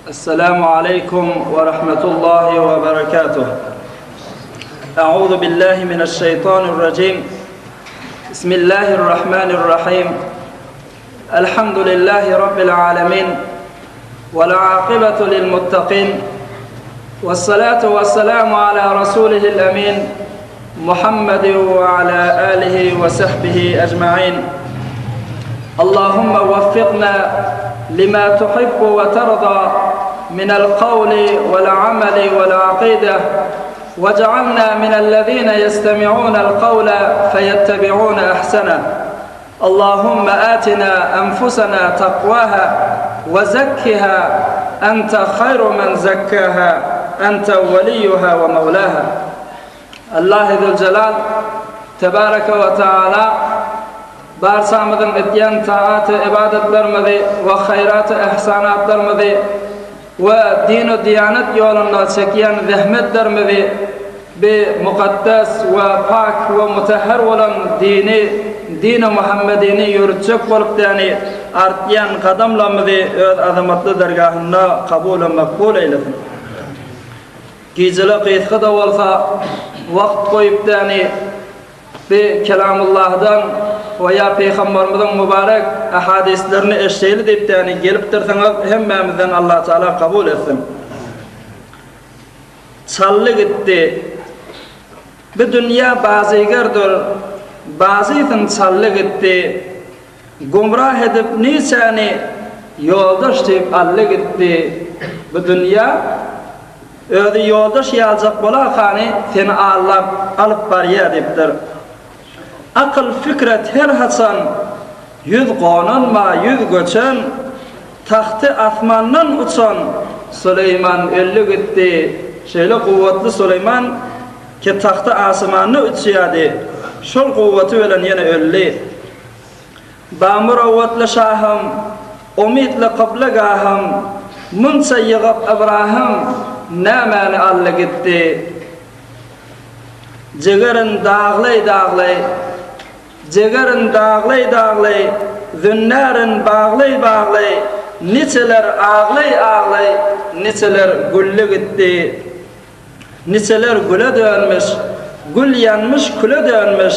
السلام عليكم ورحمة الله وبركاته أعوذ بالله من الشيطان الرجيم بسم الله الرحمن الرحيم الحمد لله رب العالمين والعاقبة للمتقين والصلاة والسلام على رسوله الأمين محمد وعلى آله وصحبه أجمعين اللهم وفقنا لما تحب وترضى من القول والعمل والعقيدة واجعلنا من الذين يستمعون القول فيتبعون أحسنه اللهم آتنا أنفسنا تقواها وزكها أنت خير من زكاها أنت وليها ومولاها Allah Züljelal Tebareke we Taala barçamyzyň etýän taat-u ybadatlarymyzy we haýrat-u ihsanatlarymyzy we din-u diýanet ýolunda çekýän zähmetlerimizi bi mukaddes we pak we mutahhar bolan dini, dini Muhammedini ýöritjek bolup däni artýan gadamlarymyzy öz azamatly dergahynda kabul-u makbul eýlesin. Gijele gysga-da bolsa wagt goýup däni bi Kelamullahdan we ýa Pygambarymyzyň mübarek ahadislerini eşdeýli diýip däni gelipdirsiňiz hemmämizden Allatagala kabul etsin. Çally gitdi. Bi dünýä bazygerdir, bazysyn çally gitdi. Gumrah edip niçäni ýoldaş diýip aldy gitdi. Bu dünýä özi ýoldaş ýaljak bolakany seni allap alyp barýa diýipdir. Akyl fikret her haçan 100 gonanma 100 göçen tagty asmandan uçan Suleýman öldi gitdi. Şeýle kuwwatly Suleýman ki tagty asmanda uçýady. Şol kuwwaty bilen ýene öldi. Bamurowwatly şahym, umytly kyblagahym, Munça ýygyp Ybrahym, nämäni aldy gitdi? Jigerin daglaý-daglaý, Jigerin daglaý-daglaý, Zünnärin baglaý-baglaý, Niçeler aglaý-aglaý, Niçeler gülli gitdi. Niçeler güle dönmüş, Gül ýanmyş, küle dönmüş,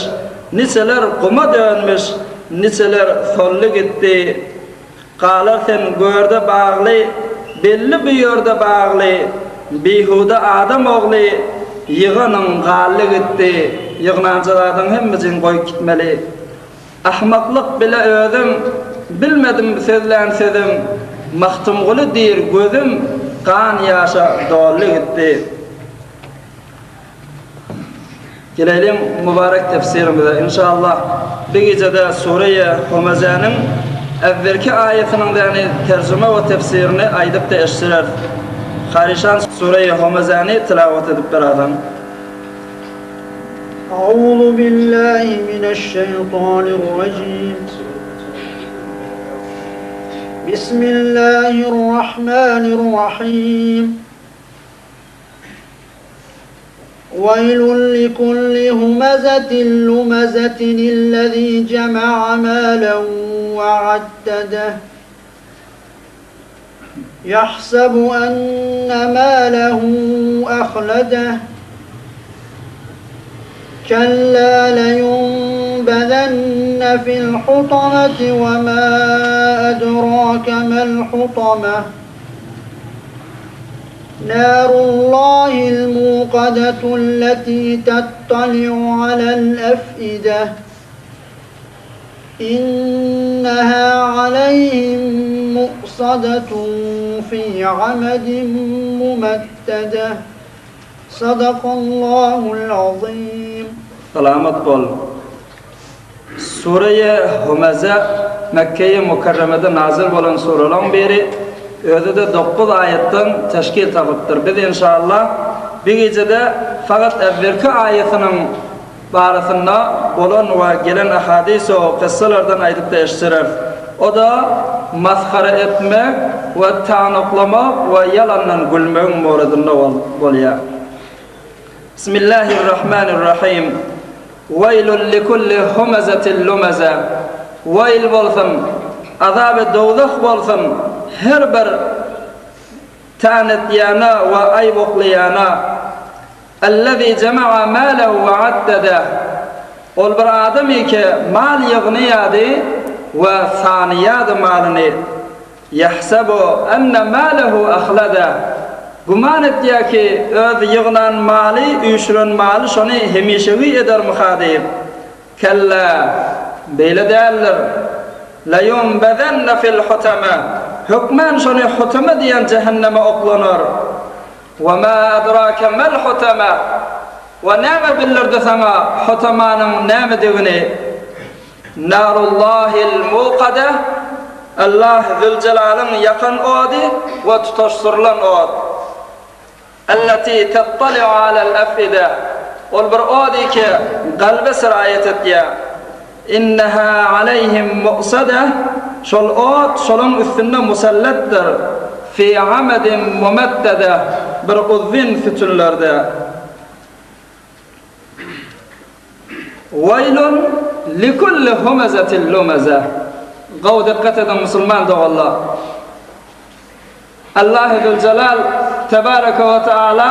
Niçeler guma dönmüş, Niçeler soldy gitdi. Galar sen görde bagly, Belli bu ýerde bagly, Bihuda adam ogly, Ýyganyň galdy gitdi. Ýygnanja zadyň hemmejigini goýup gitmeli. Ahmaklyk bile özüm, Bilmedim sözlän sözüm, Magtymguly diýr gözüm, Gan ýaşa doldy gitdi. Geleýliň mübarek tefsirimize. Inşallah bu gijede Sureýe Homezäniň äwwelki aýatynyň däni terjime we tefsirini aýdyp-da eşdireris. Haryşan Sureýe Homezäni tilawat edip berazan. أعوذ بالله من الشيطان الرجيم بسم الله الرحمن الرحيم ويل لكل همزة لمزة الذي جمع مالا وعدده يحسب أن ماله أخلده كلا لينبذن في الحطمة وما أدراك ما الحطمة نار الله الموقدة التي تطلع على الأفئدة إنها عليهم مؤصدة في عمد ممددة صدق الله العظيم Salamat bol. Sureýe Humeze Mekkeýi Mükerremede nazyl bolan suralaň biri, özi-de dokguz aýatdan teşkil tapypdyr. Biz enşalla bi gijede fakat äwwelki aýatynyň barasynda bolan we gelen ahadys-u kyssalardan aýdyp-da eşitdireris. O-da masgara etmek we tanyklamak we ýalandan gülmegiň moradynda bolýar. Bismillahirrahmanirrahim. Weýlun likulli humezetin lumeze. Weýl bolsun, azaby dowzah bolsun her bir. Tanetýana we aýp oklaýana. Ellezî jema'a mâlehu we addedeh. Ol bir adam ki, mal ýygnaýardy we sanaýardy malyny. Ýahsebu enne mâlehu ahledeh. Güman etýär ki, öz ýygnan maly, üýşüren maly şony hemişegi edermika diýip. Kellä! Beýle däldir. Leýunbezenne fil hutama. Hökmän şony hutama diýen jähenneme oklanar. We ma adrake mel hutama. We näme bildirdi saňa hutamanyň nämedigini? Narullahil muqada, Allah Züljelalyň ýakan ody we tutaşdyrylan ot. Elleti tettali'u alel ef'ide, Ol bir ody ki, kalbe siraýet etýär. Inneha aleýhim mu'sade, Şol ot şolaň üstünde musallatdyr. Fi amedin mumeddede, Bir uzyn sütünlerde. Weýlun likulli humezetin lumeze, Gowy dykgat ediň musulman doganlar! Allahy Züljelal Tebareke we Teala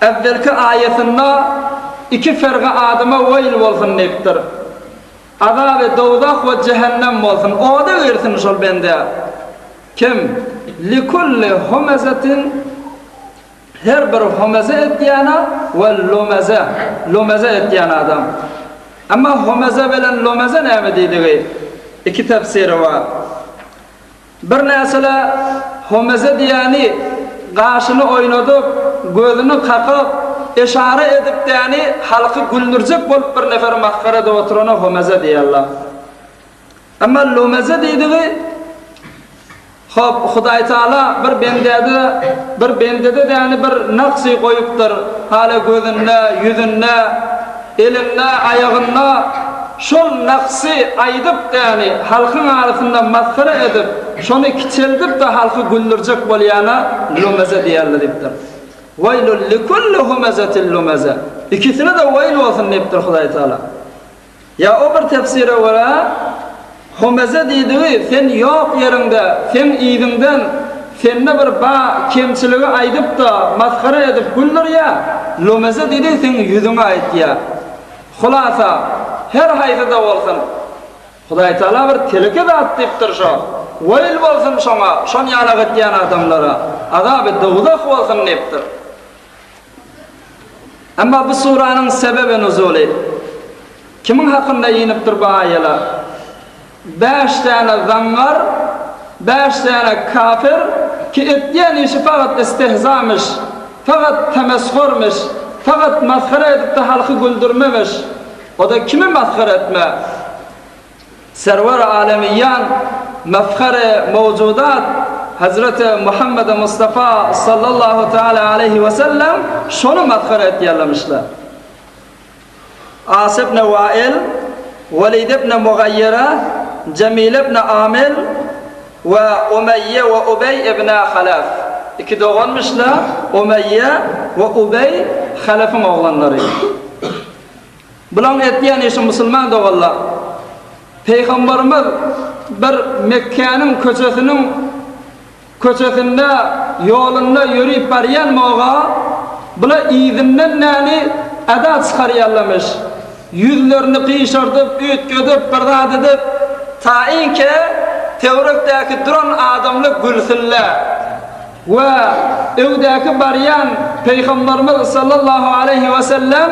äwwelki aýatynda iki ferga adama weýl bolsun diýipdir. Azaby dowzah we jähennem bolsun, oda girsin şol bende. Kim? Likulli humezetin her bir humeze etýäne we lumeze, lumeze etýän adam. Emma humeze bilen lumeze näme diýdigi iki tefsiri bar. Bir näsele homeze diýäni gaşyny oýnadyp, gözüni kakyp, eşara edip däni halky güldürjek bolup bir neferi masgara edip oturana homeze diýerler. Emma lumeze diýdigi hop Hudaýtagala bir bendede bir bendede däni bir naksy goýupdyr, hala gözünde, ýüzünde, Elinde, aýagynda şol naksy aýdyp däni halkyň arasynda masgara edip, şony kiçeldip-de halky güldürjek bolýana lumeze diýerler diýipdir. Weýlül likulli humezetin lumeze. Ikisine-de weýl bolsun diýipdir Hudaý Tagala. Ýa o bir tefsire görä, humeze diýdigi sen ýok ýeriňde, seň yzyňdan sende bir ba kemçiligi aýdyp-da masgara edip güldürýä, lumeze diýdigi seň ýüzüňe aýtýa. Hulasa, her haýsy-da bolsun, Hudaýtagala bir teleke zat diýipdir şo. Weýl bolsun şoňa, şon ýalak etýän adamlara, azaby dowzah bolsun diýipdir. Emma bu suranyň sebebi nuzuly, kimiň hakynda inipdir bu aýalar? Bäş däne zaňňar, bäş däne kafir ki etýän işi fakat istehzamyş, fakat temeshurmyş, fakat masgara edip-de halky güldürmemiş. O-da kimi masgara etme? Serwer-i Alemiýan, Mefher-i Mewjudat Hezreti Muhammedi Mustafa sallallahu teala aleýhi we sellem şony masgara etýärlemişler. As ibn Wail, Welid ibn Mugaýýira, Jemil ibn Amil we Umeýýe we Ubeý ibn Halef. Iki doganmyşlar, Umeýýe we Ubeý Halefiň oglanlary. Bulaň etýän işi musulman doganlar. Pygambarymyz bir Mekgäniň köçesiniň köçesinde ýolunda ýörüp barýan moga bula yzyndan näni eda çykarýarlamyş. Ýüzlerini gyşardyp, üýtgedip, bir zat edip, taýynke töwerekdäki duran adamlar gülsünler. We öwdäki barýan Pygambarymyz sallallahu aleýhi we sellem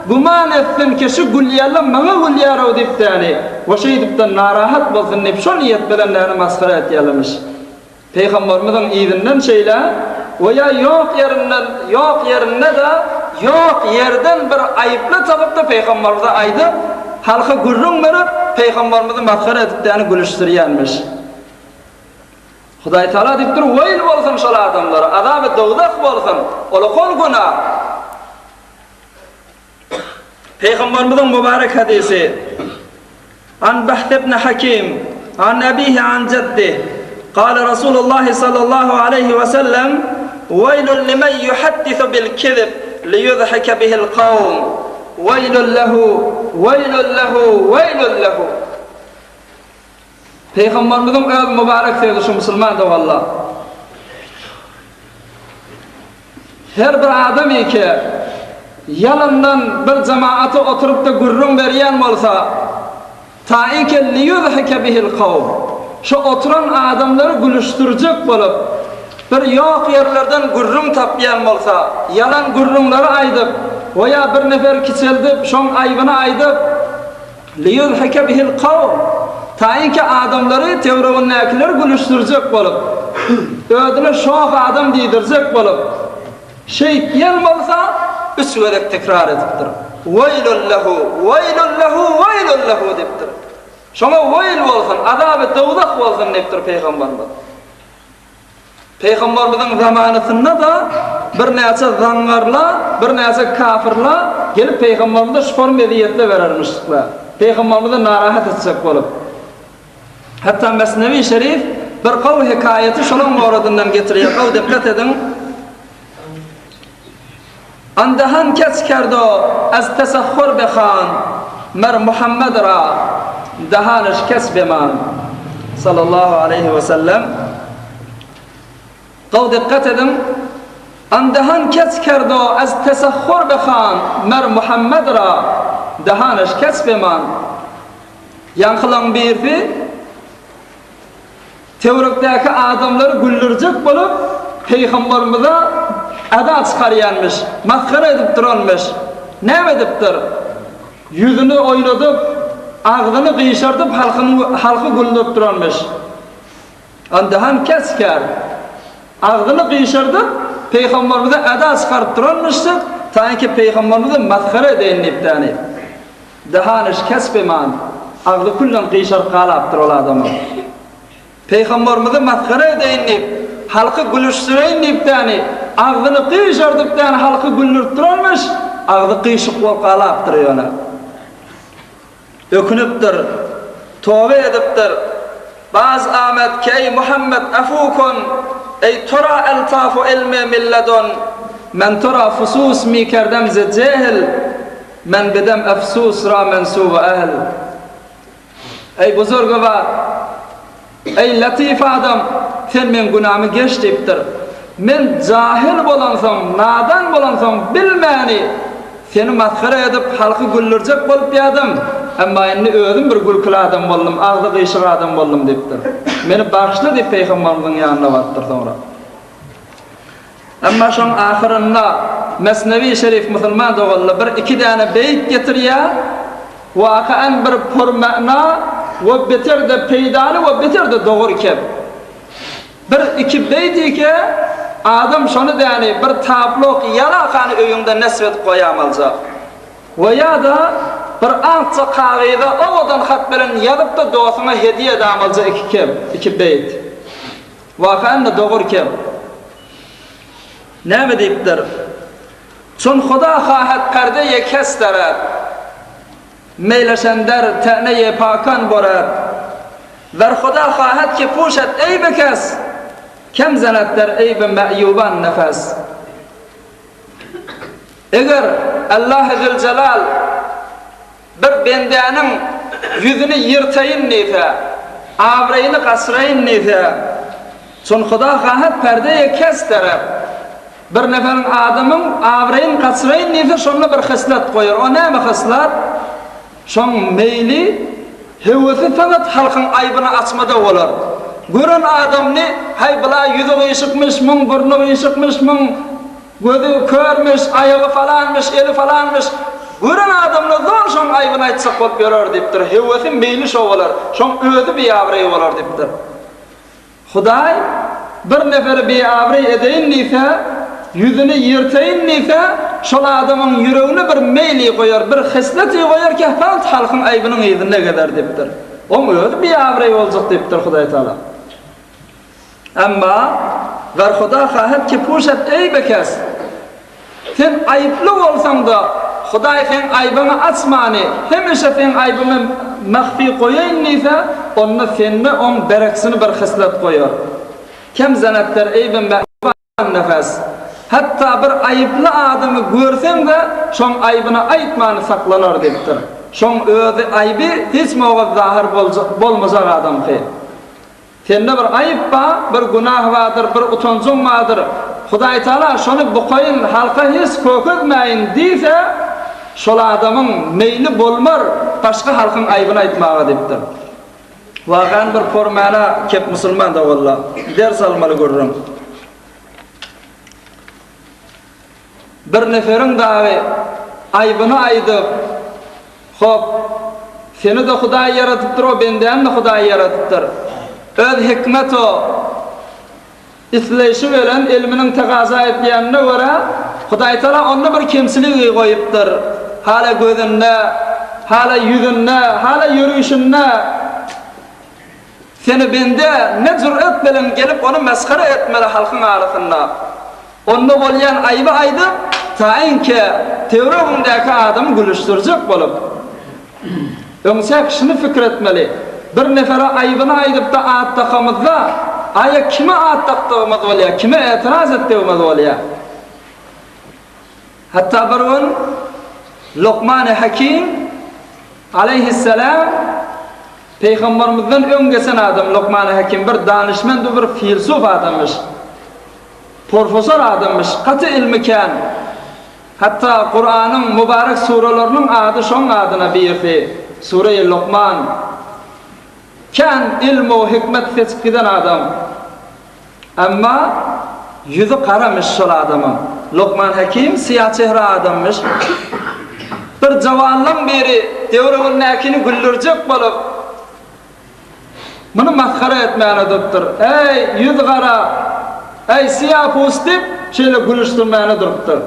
güman etsin ki şu gülýärler maňa gülýärow diýip däli we şeýdipde narahat bolsun diýip şol niýet bilen däli masgara etýärlermiş. Pygambarymyzyň yzyndan şeýle we ýa ýok ýerinden ýok ýerinde-de ýok ýerden bir aýyply tapypda Pygambarymyza aýdyp halka gürrüň berip Pygambarymyzy masgara edip däli gülüşdirýärmiş. Hudaý Tagala diýipdir, Weýl bolsun şol adamlara, azaby dowzah bolsun, ulukol günä. Pygamberimiziň mübarek hadysy, An Bahs ibn Hakim, an abihi an jeddih, Kale Rasulullah sallallahu aleýhi we sellem, Weýlun limen yuhaddisu bil kizib liyudhike bihil kawm, Weýlun lehu, weýlun lehu, weýlun lehu. Pygamberimiziň öz mübarek sözi şu musulman doganlar. Her bir adam eke ýalandan bir jemaata oturyp-da gürrüň berýän bolsa, taike liýuzhike bihil kawm, şo oturan adamlary gülüşdirjek bolup, bir ýok ýerlerden gürrüň tapýan bolsa, ýalan gürrüňleri aýdyp, we ýa bir neferi kiçeldip, şoň aýbyny aýdyp, Liýuzhike bihil kawm, taýynki adamlary töweregindäkileri gülüşdirjek bolup, özüne şoh adam diýdirjek bolup, şeýtýän bolsa, üç gezek tekrar edipdir. Weýlun lehu, weýlun lehu, weýlun lehu diýipdir. Şoňa weýl bolsun, azaby dowzah bolsun diýipdir pygamberimiz. Pygamberimiziň zamanasynda-da birnäçe zaňňarlar, birnäçe kafirler gelip pygamberimize şu form ezýetler berermişdikler. Pygamberimizi narahat etjek bolup. Hatda Mesnewi Şerif bir gowy hekaýaty şolaň moradyndan getirýär. Gowy dikkat ediň. Andahan keç kerdo az tesahhur behan, mer Muhammed ra dahanyş kes beman. Sallallahu aleýhi we sellem. Gowy dikkat ediň. Andahan keç kerdo az tesahhur behan, mer Muhammed ra dahanyş kes beman. Ýaňkylaň birisi Töwerekdäki adamlary güldürjek bolup, pygamberimize eda çykarýanmyş, masgara edip duranmyş. Näme edipdir? Ýüzüni oýnadyp, agzyny gyşardyp halky güldürip duranmyş. Andahan keskär. Agzyny gyşardyp, pygamberimize eda çykaryp duranmyşdyk, taýynki pygamberimizi masgara edeýin diýipdäni. Dahanyş kesbeman, agzy külden gyşaryp galapdyr ol adamyň. Pygamberimizi masgara edeýin diýip, halky gülüşdireýin diýip däni, agzyny gyşardyp däni halky güldürip duranmyş, agzy gyşyk bolup galapdyr ýöne. Ökünipdir, toba edipdir. Baz amet ki eý Muhammet afu kun, eý tora eltafu ilmi milledun, men tora fusus mi kerdem ze jehil, Men bedem efsus ra mensubu ehl. Eý buzurgywar! Eý latyf adam! Sen meň günämi geç diýipdir. Men jahyl bolansoň, nadan bolansoň bilmäni seni masgara edip halky güldürjek bolup ýadym, emma indi özüm bir gülküli adam boldum, agzy gyşyk adam boldum diýipdir. Meni bagyşla diýip pygamberimiziň ýanyna barypdyr soňra. Emma şoň ahyrynda Mesnewi Şerif musulman doganlar bir iki däne beýt getirýär, Wakaen bir purmana we beter-de peýdaly we beter-de dogry kep. Bir iki beýt ike adam şony däni bir tablok ýalakany öýüňde nesip edip goýamaljak. We ýa-da bir akja kagyza owadan hat bilen ýazyp-da dosuňa hediýe edamalja iki kep, iki beýt. Wakaen-de dogry kep. Näme diýipdir? Çün Huda hahet perde-ýe kes deret, Meýleşender täne-ýe pakan boret. Wer Huda hahet ki puşet eýbi kes, Kem zenet der eýbi meýuban nefes. Eger Allahy Züljelal Bir bendäniň ýüzüni ýyrtaýyn diýse, abraýyny gaçyraýyn diýse, Çün Huda hahat perde-ýe kes derep, bir neferiň adamyň abraýyny gaçyraýyn diýse, şonda bir hyslat goýar. O näme hyslat? Şoň meýli, höwesi fakat halkyň aýbyny açmada bolar. Gören adamyny, Haý, bula ýüzi gyşykmyş, muň burny gyşykmyş, muň Gözi körmüş, aýagy falanmyş, eli falanmyş. Gören adamlar zor şoň aýbyny aýtjak bolup ýörer diýipdir. Höwesi, meýli şo bolar. Şoň özi biabraý bolar diýipdir. Hudaý bir neferi biabraý edeýin diýse, ýüzüni ýyrtaýyn diýse, şol adamyň ýüregine bir meýli goýar, bir hesleti goýar ki, falt halkyň aýbynyň yzynda gezer diýipdir. Oň özi biabraý boljak diýipdir Hudaý Tagala. Emma, Wer Huda hahet ki puşet eý bekes, Sen aýyply bolsaň-da, Hudaý seň aýbyňy açmany, hemişe seň aýbyňy mahfi goýaýyn diýse, onda sende oň bereksini bir hyslat goýar. Kem zenetler eýbi Nefes. Hatda bir aýyply adamy görseň-de, şoň aýbyny aýtmany saklanar diýipdir. Şoň özi aýby hiç moga zahyr bolmajak adamky. Sende bir aýyp bar, bir günah bardyr, bir utanjyň bardyr. Hudaýtagala şony bukaýyn, halka hiç kökezmäýin diýse, şol adamyň meýli bolmar başga halkyň aýbyny aýtmaga diýipdir. Wakan bir pormana kep musulman da walla. Ders almaly gürrüň. Bir neferiň dagy aýbyny aýdyp, Hop, seni-de Hudaý ýaradypdyr, o bendäni-de Hudaý ýaradypdyr. Öz hikmet o isleýşi bilen, ilminiň tekaza etýänine görä, Hudaýtagala onda bir kemçiligi goýupdyr. Hala gözünde, hala ýüzünde, hala ýörüşinde. Seni bende ne jüret bilen gelip ony mesgere etmeli halkyň arasynda. Onda bolýan aýby aýdyp, taýynke töweregiňdäki adamy gülüşdirjek bolup. Öňçäk şuny pikir etmeli, bir nefere aýbyny aýdypda at dakamyzda, aýa kime at dakdygymyz bolýar, kime etiraz etdigimiz bolýar. Hatda bir gün Lukmany Hakim aleýhissalam Pygambermizden öň geçen adam Lukmany Hakim bir danyşmend we bir filsuf adammyş. Porfosor adammyş, gaty ilmi kän. Hatda Kuranyň mübarek suralarynyň ady şoň adyna birisi, Sure-i Lukman. Kän ilm we hikmet seçip giden adam. Emma ýüzi garamyş şol adamyň. Lukman Hekim syýa çehre adammyş. Bir jawanlaň biri döwrebindäkini güldürjek bolup, muny masgara etmäne durupdyr. Äý, ýüz gara! Äý, syýa pus diýip, şeýle gülüşdirmäne durupdyr.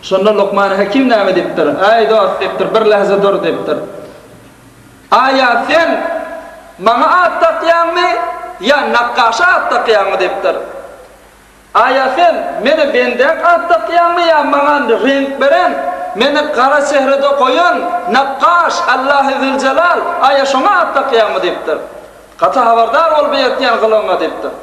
Şonda Lukman Hekim näme diýipdir? Äý, dost diýipdir, bir lähze dur diýipdir. Aýa sen Maňa at dakýaňmy ýa nakgaşa at dakýaňmy diýipdir. Aýa sen Meni bendäň at dakýaňmy ýa Maňa reňk beren, Meni gara çehrede goýan nakgaş Allahy Züljelal aýa şoňa at dakýaňmy diýipdir. Gaty habardar bol bu etýän gylygyňa diýipdir.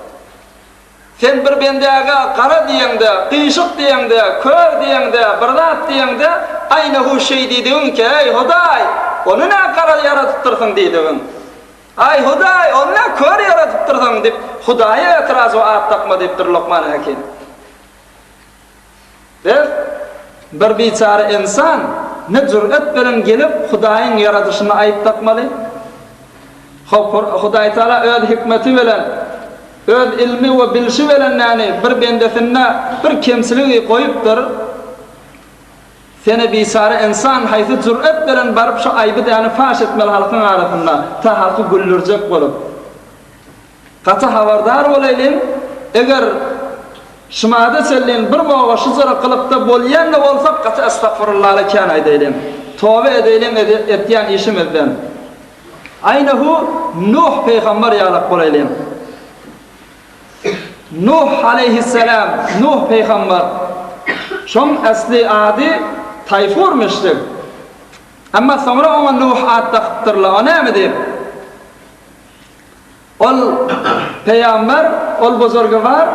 Sen bir bendäge gara diýeňde, gyşyk diýeňde, kör diýeňde, bir zat diýeňde, aýnahu şeý diýdigiňki, Eý, Hudaý, ony nä gara ýaradypdyrsyň diýdigiň. Aý, Hudaý, ony nä kör ýaradypdyrsyň diýip, Hudaýa etiraz we at dakma diýipdir Lukman Hekim. Biz, bir biçäre ynsan, ne jüret bilen gelip Hudaýyň ýaradyşyna aýyp dakmaly? Hop, Hudaýtagala öz hikmeti bilen, öz ilmi we bilşi bilen näni bir bendesinde bir kemçiligi goýupdyr. Seni biçäre ynsan haýsy jüret bilen baryp şu aýby däni paş etmeli halkyň arasynda, ta halky güldürjek bolup. Gaty habardar bolaýlyň, eger şumada çenlin bir moga şujara gylykda bolýan-da bolsak gaty estagfurullahly kän aýdaýlyň. Toba edeýliň etýän işimizden. Aýnahu Nuh pygamber ýalak bolaýlyň. Nuh aleýhissalam, Nuh pygamber. Şoň äsli ady Taýfurmyşdyk. Emma soňra oňa Nuh at dakypdyrlar. O näme diýip? Ol pygamber, ol buzurgywar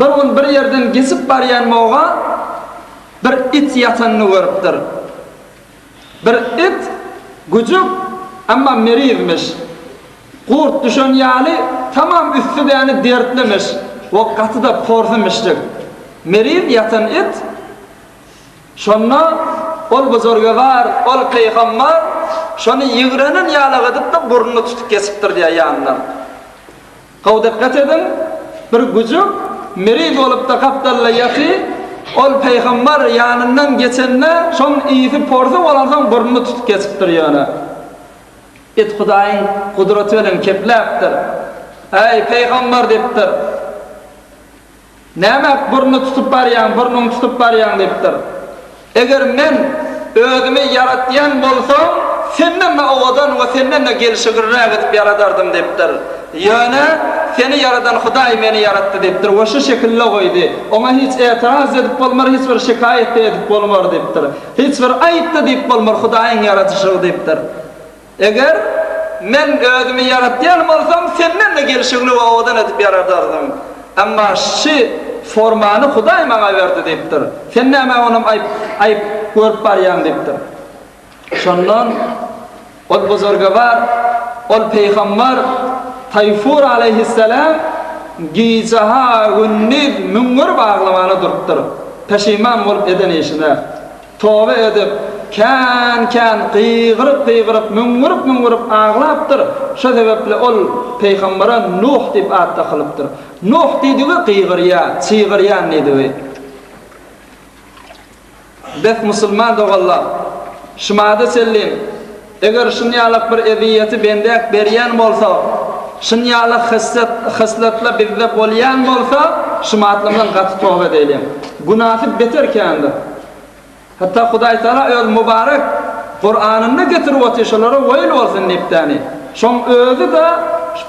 bir gün bir ýerden geçip barýan moga bir it ýatanyny görüpdir. Bir it güjük, emma merizmiş. Gurt düşen ýaly tamam üsti däni dertlimiş we gaty-da porsumyşjyk. Meriz ýatan it Şonda ol buzurgewar, ol pygambar şony ýigrenen ýalak edip-de burnuny tutup geçipdir diýýär ýanyndan. Gowy dykgat ediň, bir güjük meriz bolup-da gapdalda ýaty, ol pygambar ýanyndan geçende şoň ysy porsy bolansoň burnuny tutup geçipdir ýöne. It Hudaýyň gudraty bilen kepläpdir. Äý, pygambar diýipdir. Näme burnuny tutup barýaň, burnuňy tutup barýaň diýipdir. Eger men özümi ýaratýan bolsam, senden-de owadan we senden-de gelşigriräk edip ýaradardym diýipdir. Ýöne seni ýaradan Hudaý meni ýaratdy diýipdir we şu şekilde goýdy. Oňa hiç etiraz edip bolmar, hiç bir şikaýat-da edip bolmar diýipdir. Hiç bir aýyp-da diýip bolmar, Hudaýyň ýaradyşygy diýipdir. Eger Men Özümi ýaratýan bolsam, senden-de gelşigli we owadan edip ýaradardym. Emma şy formany Hudaý maňa berdi diýipdir. Sen nämä onam aýyp, aýyp görüp barýaň diýipdir. Şondan ol buzurgewar, ol pygambar Taýfur aleýhisselam. gije-ha gündiz müňňürip aglamana durupdyr. Peşiman bolup eden işine. Toba edip, kän-kän gygyryp-gygyryp, müňňürip-müňňürip aglapdyr. Şo sebäpli ol peýgambere Nuh diýip at dakylypdyr. Nuh diýdigi gygyrýar, çygyrýan diýdigi. Bes musulman doganlar, şumada çenli eger şunýalak bir ezýeti bendäk berýän bolsa, şunýalak hyslet, hyslatlar bizde bolýan bolsa, şumatlardan gaty toba edeýliň. Günasy beter kändir. Hatda Hudaý Taala öz mübarek Kuranynda getirip otyr şolara weýl bolsun diýipdäni. Şoň özi-de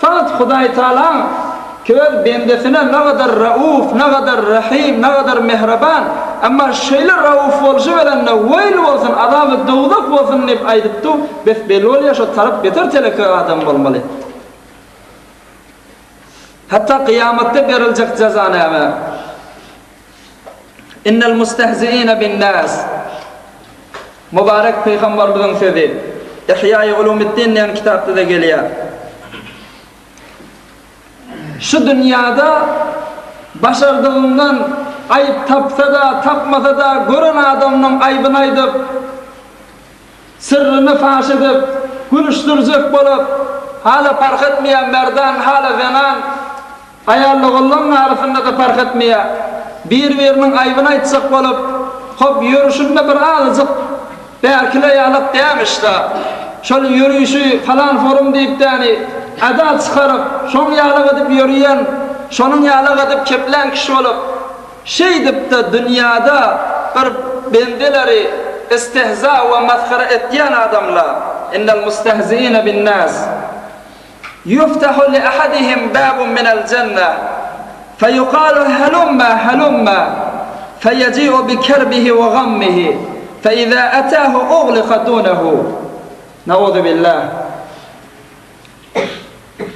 fakat Hudaý Taalaň Öz bendesine nagadar Rauf, nagadar Rahim, nagadar Mähriban, emma şeýle Rauf bolşy bilen-de weýl bolsun, azaby dowzah bolsun diýip aýdypdy, bes belli bolýar şo tarap beter teleke adam bolmaly. Hatda kyýamatda beriljek jaza näme? Innel mustehziine bin nas. Mübarek pygamberimiziň sözi. Ihýaýy ulumiddin diýen kitapda-da gelýär. Şu dünýäde başardygyňdan aýyp tapsa-da, tapmasa-da gören adamynyň aýbyny aýdyp, syrryny paş edip, gülüşdirjek bolup, hala parh etmeýär merdan, hala zenan, aýal-ogullaryň arasynda-da parh etmeýär. Bir-biriniň aýbyny aýtjak bolup, hop ýörüşinde bir azajyk Bärkile ýalak dämiş-da. Şol ýörüşi falan forum diýip-däni ada çykaryp, şoň ýalak edip ýörýän, şonuň ýalak edip keplän kişi bolup, şeýdip-de dünýäde bir bendeleri istehza we masgara etýän adamla, Innel mustehziine bin-nas. Ýuftahu li ahadihim babun minel jenneh, feýukalu helumma helumma, feýeji'u bi kerbihi we gammihi, fe-izâ etâhu uglika dunehu. Nauzubillah.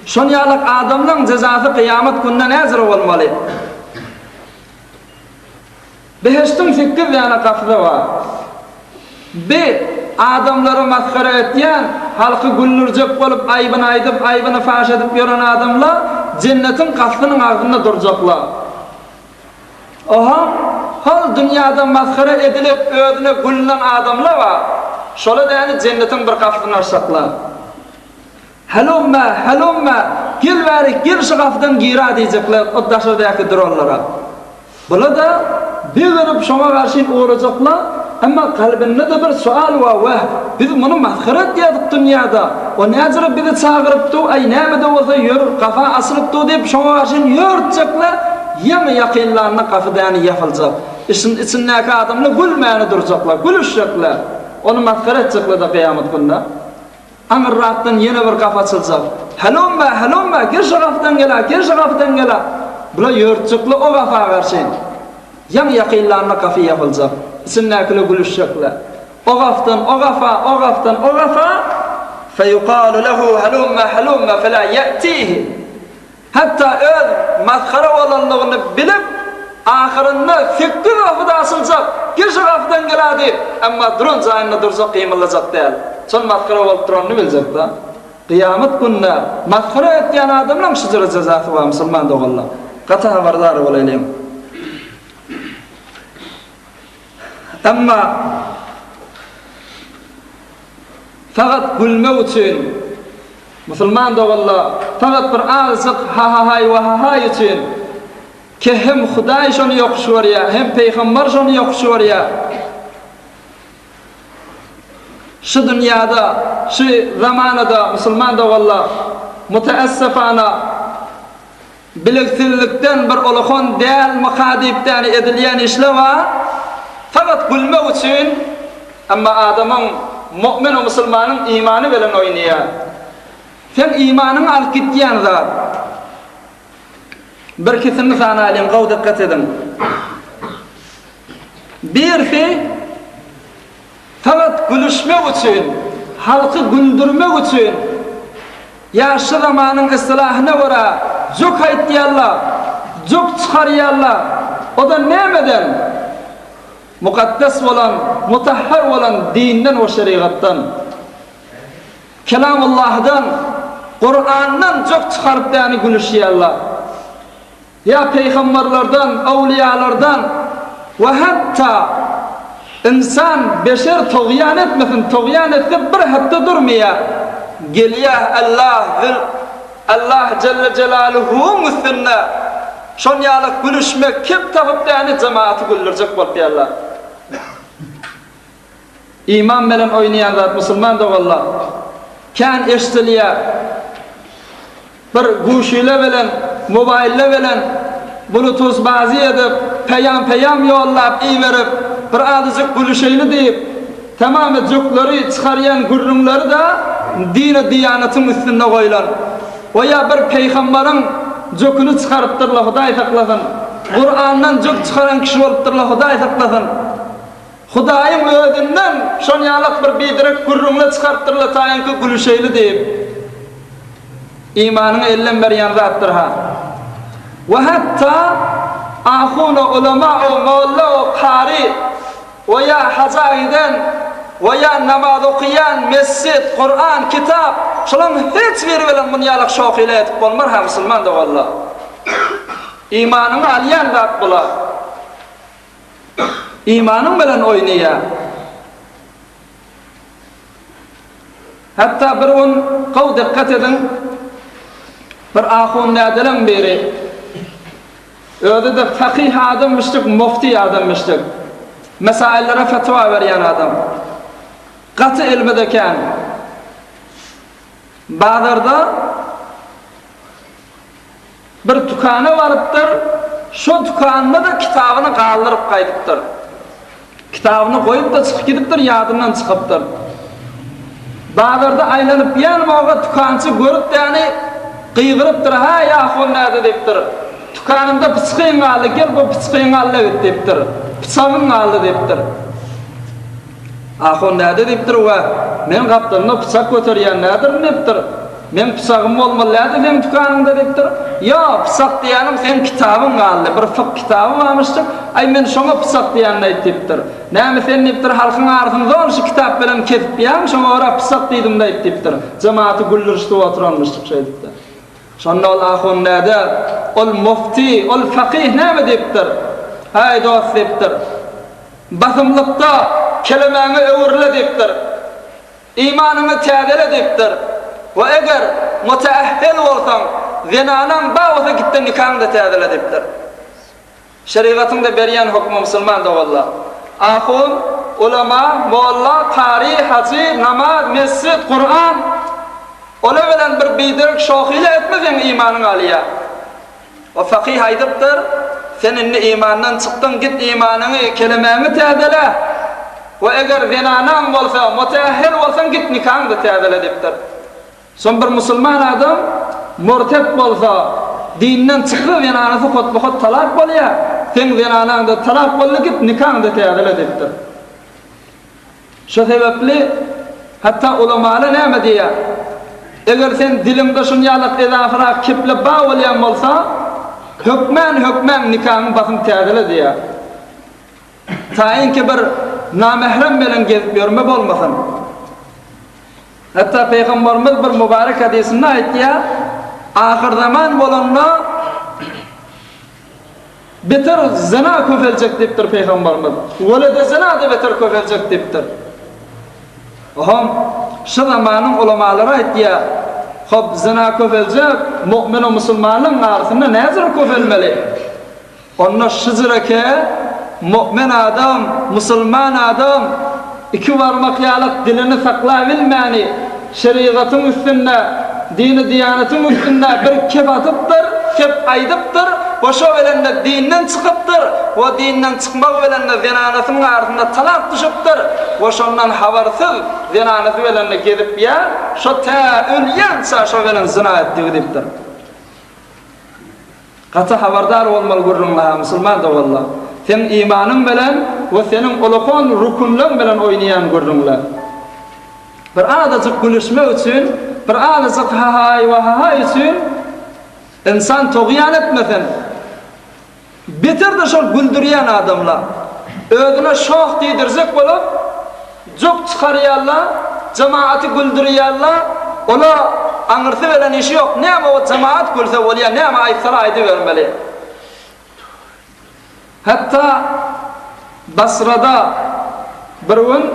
Şon ýalak adamlaň jezasy kyýamat gününe näzire bolmaly? Behişdiň sekiz däne gapysy bar. Bi, adamlary masgara etýän, halky güldürjek bolup aýbyny aýdyp, aýbyny paş edip ýören adamlar jennetiň gapysynyň agzynda durjaklar. Oha, hol dünýäde masgara edilip özüne gülünen adamlar bar, şola däne jennetiň bir gapysyny açjaklar. Helumma, helumma, gel bärik, gel şu gapydan gir-a diýjekler o daşardaky duranlara. Bula-da begenip şoňa garşy ugrajaklar, emma kalbynda-da bir sual bar, Wah, biz muny masgara etýärdik dünýäde, o näjüre bizi çagyrypdy, aý näme-de bolsa ýör, gapa asylypdy diýip şoňa garşy ýörtjekler, ýaňy ýakynlanda gapy däni ýapyljak. Işiň içindäki adamlar gülmäne durjaklar, gülüşjekler. Ony masgara etjekler-de kyýamat günde. Aňyrrakdan ýene bir gapy açyljak. Helumma, helumma, gir şu gapydan gel-ä, gir şu gapydan gel-ä. Bular ýörtjekler o gapa garşy. Ýaňy ýakynlanda gapy ýapyljak. Içindäkiler gülüşjekler. O gapdan o gapa, o gapdan o gapa, Feýukalu lehu helumma, helumma fela ýe'tihi. Hatda öz masgara bolanlygyny bilip, ahyrynda 8 gapyda asyljak, gir şu gapydan gel-ä diýip, emma duran jaýynda durjak, gymyldajak däl. Şol masgara bolup duranyny biljek-dä. Kyýamat gününe masgara etýän adamlaň şu jyry jezasy bar, musulman doganlar. Gaty habardar bolaýlyň. Emma fakat gülmek üçin Musulman doganlar, fakat bir azajyk ha-ha-haý we ha-haý üçin, ki hem Hudaý şony ýokuş görýär, hem Pygamber şony ýokuş görýär. Şu dünýäde, şu zamanada musulman doganlar, müteessefana, Biligsizlikden bir uluhan dälmika diýip däni edilýän işler bar, fakat gülmek üçin, emma adamyň, mu'min we musulmanyň imany bilen oýnaýar. Seň imanyňy alyp gitýän zat. Birkisini sanaýlyň, gowy dykgat ediň. Birisi fakat gülüşmek üçin, halky güldürmek üçin, Ýa şu zamanyň ystylahyna görä jok aýtýarlar, jok çykarýarlar. O-da nämeden? Mukaddes bolan, mutahhar bolan dinden we şerigatdan. Kelamullahdan, Kurandan jok çykaryp däni gülüşýärler. Ýa peýgamberlerden, öwlüýalardan we hatda ynsan, beşer togýan etmesin, togýan etse bir hepde durmaýar. Gelýär Allah zül Allah jelle jelaluhuň üstünde şon ýaly gülüşmek kep tapyp däni jemagaty güldürjek bolup ýarlar. Iman bilen oýnaýan zat musulman doganlar. Kän eşdilýär. Bir guşile bilen, mobaýlle bilen bluetooth bazy edip, peýam-peýam ýollap iberip, bir azajyk gülüşeýli diýip, tamamy jükleri çykarýan gürrüňleri-de dini-diýanatyň üstünde goýlan. We ýa bir peýgambaryň jüküni çykarypdyrlar, Hudaý saklasyn. Kurandan jük çykaran kişi bolupdyrlar, Hudaý saklasyn. Hudaýyň özünden şon ýalak bir biderek gürrüňle çykarypdyrlar taýynky gülüşeýli diýip. Imanyňy elden berýän zatdyr-ha. We hatda ahun-u, ulama-u, molla-u, kary we ýa haja giden we ýa namaz okaýan, mesjit, Kuran, kitap, şolaryň hiç biri bilen muny ýalak şohyla edip bolmar-ha musulman doganlar. Imanyňy alýan zat bular. Imanyň bilen oýnaýar. Hatda bir gün gowy dykgat ediň, bir ahun nädeleň biri, özi-de fakyh adamyşdyk, mufti adamyşdyk, mesaillere fetwa berýän adam. Gaty ilmi-de kän. Bazarda Bir dükana barypdyr, şo dükanda-da kitabyny galdyryp gaýdypdyr. Kitabyny goýup-da çykyp gidipdir, ýadyndan çykypdyr. Bazarda aýlanyp ýanmaga dükançy görüp-däni gygyrypdyr, Häý, ahun näde diýipdir. Dükanymda pyçgyň galdy, gel bu pyçgyňy al-da git diýipdir. Pyçagyň galdy diýipdir. Ahun näde diýipdir we men gapdalynda pyçak göterýän nädirin diýipdir. Meň pyçagym bolmaly näde seň dükanyňda diýipdir. Ýo, pyçak diýýänim seň kitabyň galdy, bir fyk kitaby barmyşdyk, aý men şoňa pyçak diýýän aýt diýipdir. Näme sen diýipdir halkyň arysyny zol şu kitap bilen kesipýäň, şoňa görä pyçak diýdim-de aýt diýipdir. Jemagaty güldürişdip oturanmyşdyk şeýdip-de. Şonda ol ahun näde, ol mufti, ol fakyh näme diýipdir. Häý dost diýipdir. Basymlykda kelemäňe öwrüle diýipdir. Imanyňy täzele diýipdir. We eger muteahhil bolsaň, zenanaň bar bolsa gitde nikaňy-da täzele diýipdir. Şerigatyň-da berýän hökümi musulman doganlar. Ahun, ulama, molla, kary, hajy, namaz, mesjit, Kuran olar bilen bir biderek şohyla etmeseň imanyň alýar. O fakyh aýdypdyr, Sen indi imandan çykdyň, git imanyňy, kelemäňi täzele we eger zenanaň bolsa, mutähhir bolsaň git nikaňy-da täzele diýipdir. Soň bir musulman adam murtet bolsa, dinden çyksa zenanasy hotba-hot talak bolýar, seň zenanaň-da talak boldy git nikaňy-da täzele diýipdir. Şo sebäpli hatda ulamalar näme diýýär? Eger sen diliňde şun ýalak ezasyrak keple bar bolýan bolsa, hökmän hökmän nikaňy basym täzele diýýär. Taýynki bir namährem bilen gezip ýörme bolmasyn. Hatda Pygamberimiz bir mübarek hadysynda aýtýar, Ahyrzaman bolanda Beter zyna köpeljek diýipdir Pygamberimiz. Welede zyna-da beter köpeljek diýipdir. Oho, şu zamanyň ulamalary aýtýar, Hop, zyna köpeljek, mu'min we musulmanlaryň arasynda näjür köpelmeli? Onda şujureke mu'min adam, musulman adam iki barmak ýalak dilini saklabilmäni, Şerigatyň üstünde, dini-diýanatyň üstünde bir kep atypdyr, kep aýdypdyr we şo bilen-de dinden çykypdyr we dinden çykmagy bilen-de zenanasynyň arasynda talak düşüpdir we şondan habarsyz zenanasy bilen-de gezip ýa şo tä ölýänçä şo bilen zyna etdigi diýipdir. Gaty habardar bolmaly gürrüňle musulman doganlar. Seň imanyň bilen we seniň ulakon rukünleň bilen oýnaýan gürrüňle. Bir azajyk gülüşmek üçin, bir azajyk hahaý we hahaý üçin ynsan togýan etmesin. Beter-de şol güldürýän adamlar. Özüne şoh diýdirjek bolup, jok çykarýarlar, jemagaty güldürýärler, ola aňyrsy bilen işi ýok, näme o jemagat gülse bolýar, näme aýtsalar aýdybermeli. Hatda Basrada bir gün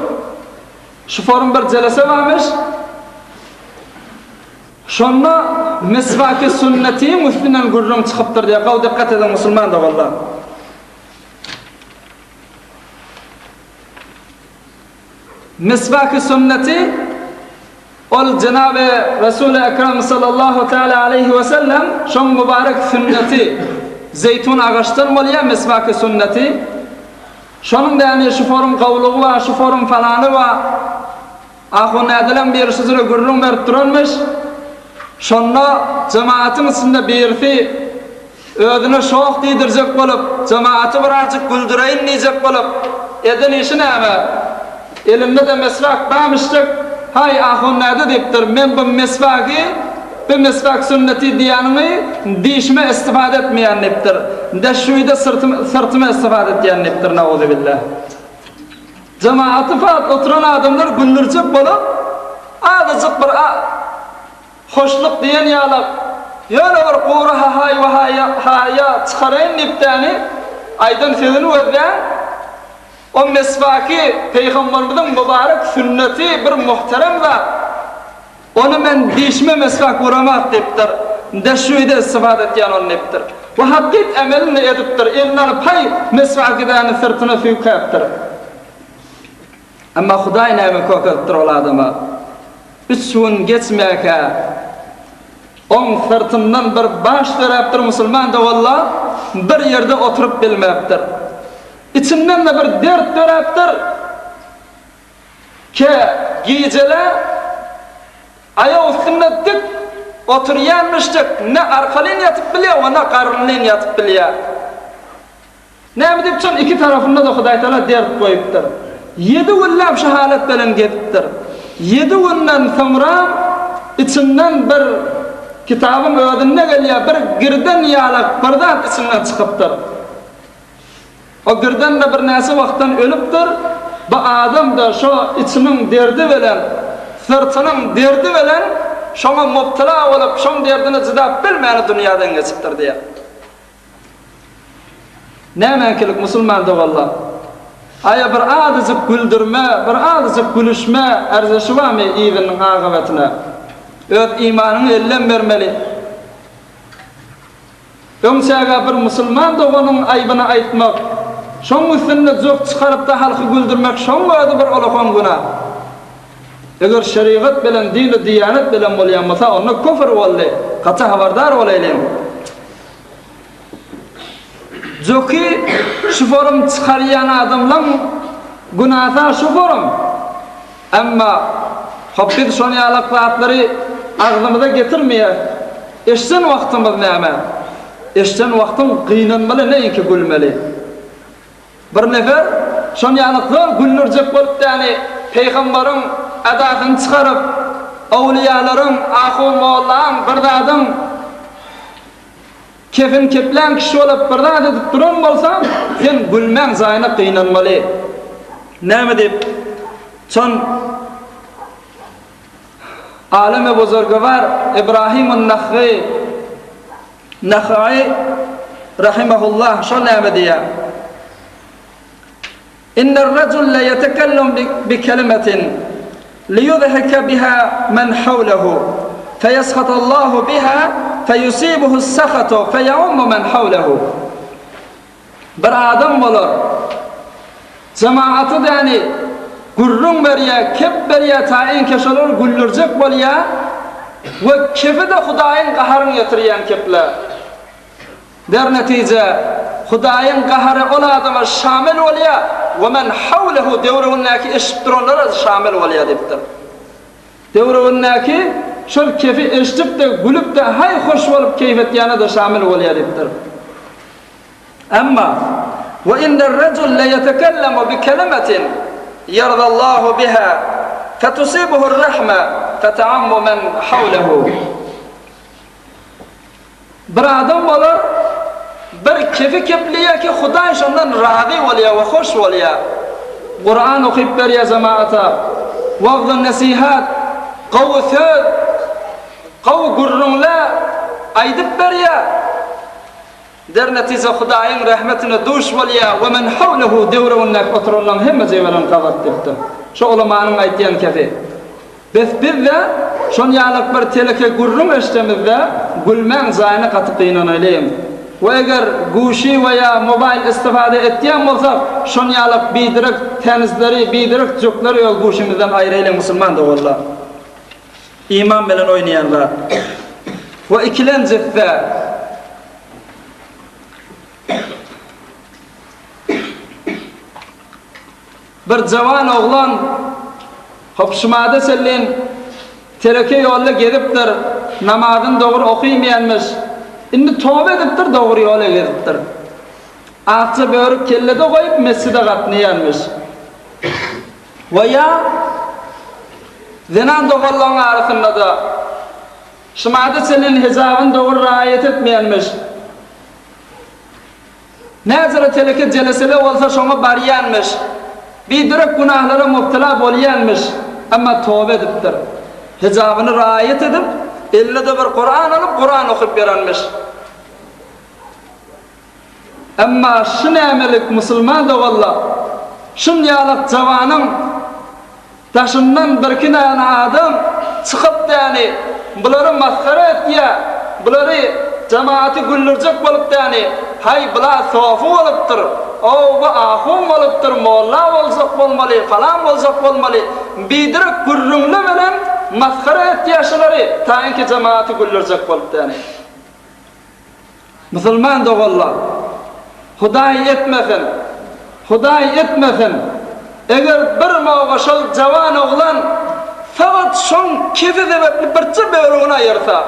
şu forum bir jelese barmyş. Şonda miswaki sünnetiň üstünden gürrüň çykypdyr diýýär. Gowy dykgat ediň musulman doganlar. Miswaki sünneti ol Jenaby Resuly Ekrem sallallahu teala aleýhi we sellem şoň mübarek sünneti zeýtun agaçdan bolýar miswaki sünneti. Şonuň däni şu forum gowlugy bar, şu forum falany bar. Ahun Ädileň biri şu jüre gürrüň berip duranmyş. Şonda jemagatyň içinde birisi özüne şoh diýdirjek bolup, jemagaty birazjyk güldüreýin diýjek bolup, eden işi näme? Elinde-de meswak barmyşdyk. Haý, ahun Ädi diýipdir, men bu meswagy, bu meswak sünneti diýýäniňi dişime istifade etmeýän diýipdir. Deşşuýda syrtyma istifade etýän diýipdir, nauzubillah. Jemagaty fat oturan adamlar güldürjek bolup, azajyk bir hoşluk diýen ýalak, ýöne bir gury hahaý-wahaýa çykaraýyn diýip-däni aýdan sözüni gözlän, o meswaki Pygamberimiziň mübarek sünneti bir muhterem zat. Ony men dişime meswak uramak diýipdir. Deşşuýda istifada etýän ony diýipdir. We hakyt emelini edipdir. Eline alyp haý meswakidäni syrtyna süýkäpdir. Emma Hudaý näme kökezipdir ol adama. Üç gün geçmäkä oň syrtyndan bir baş döräpdir musulman doganlar bir ýerde oturyp bilmäpdir. Içinden-de bir dert döräpdir. Ke gijele aýak üstünde dik oturýanmyşdyk, ne arkalyn ýatyp bilýär we ne garynlyn ýatyp bilýär. Näme diýip çyn iki tarapynda-da Hudaýtagala dert goýupdyr. Ýedi günläp şu halat bilen gezipdir. Ýedi günden soňra içinden bir kitabyň özünde gelýär, bir girden ýalak bir zat içinden çykypdyr. O birden-de birnäçe wagtdan ölüpdir. Bu adam-da şo içiniň derdi bilen, syrtynyň derdi bilen şoňa mubtala bolup, şoň derdine jydap bilmäni dünýäden geçipdir diýýär. Nämäňkilik musulman doganlar? Aýa bir azajyk güldürme, bir azajyk gülüşme ärzeşi barmy yzynyň agybetyna? Öz imanyňy elden bermeli. Öň çägä bir musulman doganyň aýbyny aýtmak, şoň üstünde jok çykarypda halky güldürmek şoň özi bir ulakan günä. Eger şerigat bilen dini diýanet bilen bolýan bolsa onda küfür boldy. Gaty habardar bolaýlyň. Joky şu forum çykarýan adamlaň günasa şu forum. Emma hop biz şon ýalak zatlary agzymyza getirmeýäs. Eşden wagtymyz näme? Eşden wagtyň gynanmaly näinki gülmeli. Bir nefer şon ýalak zor güldürjek bolup däni peýgambaryň adasyny çykaryp, öwlüýalaryň, ahun-mollaň bir zadyň Kefin keplän kişi bolup bir zat edip duran bolsaň, sen gülmäň jaýyna gynanmaly. Näme diýip, çon Aleme buzurgywar Ibrahimun Nahgy, Nahaýy rahimehullah şol näme diýýär? Inner-rajul leýetekellem bi-kelimetin liýudhike biha men hawlehu, feýeshatallahu biha feýusibuhus-sahatu feýeummu men hawlehu. Bir adam bolar, jemagaty däni gürrüň berýär, kep berýär, taýynka şolary güldürjek bolýar we kepi-de Hudaýyň gaharyny getirýän kepler. Der netije, Hudaýyň gahary ol adama şamil bolýar, we men hawlehu döwregindäki eşidip duranlara şamil bolýar diýipdir. Döwregindäki şol kefi eşidip-de, gülüp-de, haý hoş bolup keýp etýäne-de şamil bolýar diýipdir. Emma, we inner-rejul leýetekellemu bi-kelimetin ýerzallahu biha, fetusibuhur-rahme, feteammu men hawlehu. Bir adam bolar, bir kefi kepleýär ki, Hudaý şondan razy bolýar we hoş bolýar. Kuran okyp berýär jemagata, wagzy-nesihat, gowy söz, gowy gürrüňler aýdyp berýär. Der netije Hudaýyň rehmetine duş bolýar we men hawlehu döwregindäki oturanlaryň hemmejigi bilen gabat diýipdir. Şo ulamanyň aýtýan kefi. Bes biz-de şon ýalak bir teleke gürrüň eşdemizde gülmäň jaýyna gaty gynanaýlyň. We eger guşy we ýa mobaýl istifade etýän bolsak şon ýalak biderek tänizleri, biderek jükleri öz guşymyzdan aýraýlyň musulman doganlar. Iman bilen oýnaýan zat. We ikilenjisi-de, bir jawan oglan hopşumada çenlin teleke ýolda gezipdir, namazyny dogry okymaýanmyş. Indi toba edipdir, dogry ýola gezipdir. Akja börük kellede goýup mesjide gatnaýanmyş. We ýa zenan doganlaryň arasynda-da şumada çenli hijabyny dogry raýat etmeýänmiş. Näzire teleke jelesele bolsa şoňa barýanmyş. Biderek günahlara mubtela bolýanmyş. Emma toba edipdir. Hijabyny raýat edip, eline-de bir Kuran alyp, Kuran okyp ýörenmiş. Emma şu nämelik musulman doganlar, şunýalak jawanyň daşyndan birki däne adam çykyp däni bulary masgara etýä, bulary jemagaty güldürjek bolup däni, haý bula sofy bolupdyr, ow bu ahun bolupdyr, molla boljak bolmaly, falan boljak bolmaly, biderek gürrüňli bilen masgara etýä şulary, taýynki jemagaty güldürjek bolup däni. Musulman doganlar! Hudaý etmesin, Hudaý etmesin, eger bir moga şol jawan oglan fakat şoň kefi sebepli birje bölegini aýyrsa,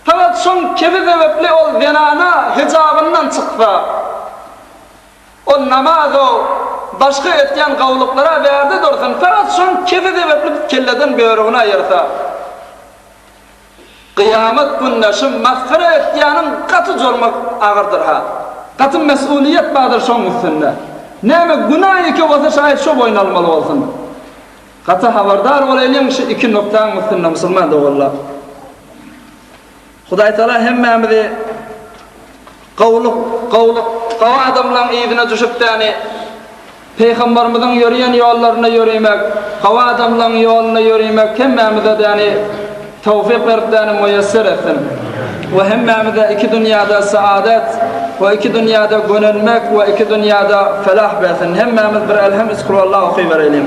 fakat şoň kefi sebepli ol zenana hijabyndan çyksa, ol namazo, başga etýän gawluklara bärde dursun, fakat şoň kefi sebepli kelleden börügini aýyrsa, Kyýamat günde şu masgara etýäniň gaty jormak agyrdyr-ha. Gaty mesulyýet bardyr şoň üstünde. Näme günä ýeke bolsa şaýat şo boýun almaly bolsun. Gaty habardar bolaýlyň şu iki noktaň üstünde musulman doganlar. Hudaýtagala hemmämizi gowluk, gowluk, gowy adamlaň yzyna düşüp däni Pygambarymyzyň ýörýän ýollarynda ýöremek, gowy adamlaň ýolunda ýöremek hemmämize däni towfyk berip däni muýesser etsin. We hemmämize iki dünýäde saadet we iki dünýäde gönenmek we iki dünýäde felah bersin. Hemmämiz bir Elhem üç Kulwallah okybereýliň.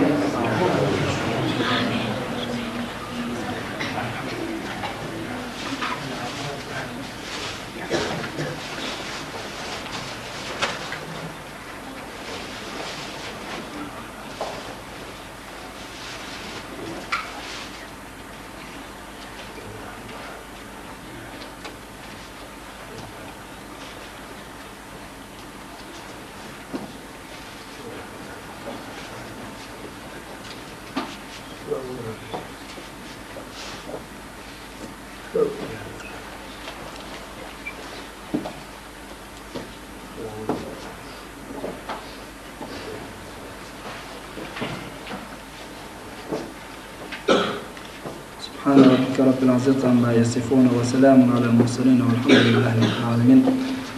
Subhane rabbike rabbil izzati amma ýasifun we selamun alel murselin welhamdülillahi rabbil alemin.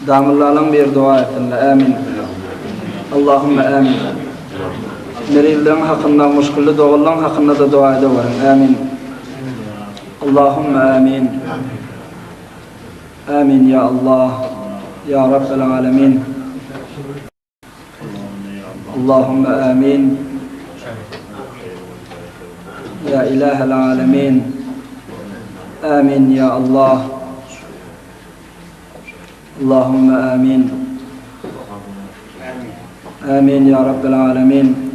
Damyllalaň bir dua etsinler. Amin. Allahümme amin. Merizleň hakynda, muşkilli doganlaň hakynda da dua edeweriň. Amin. Allahümme amin. Amin ya Allah. Ya Rabbel alemin. Allahümme amin. Ya İlahel alemin. Amin ya Allah. Allahümme amin. Amin ya Rabbel alemin.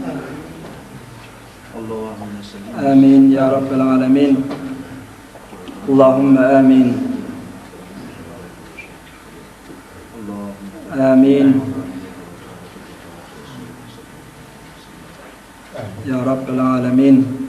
Amin ya Rabbel alemin. Allahümme amin. Amin. Ya Rabbel alemin.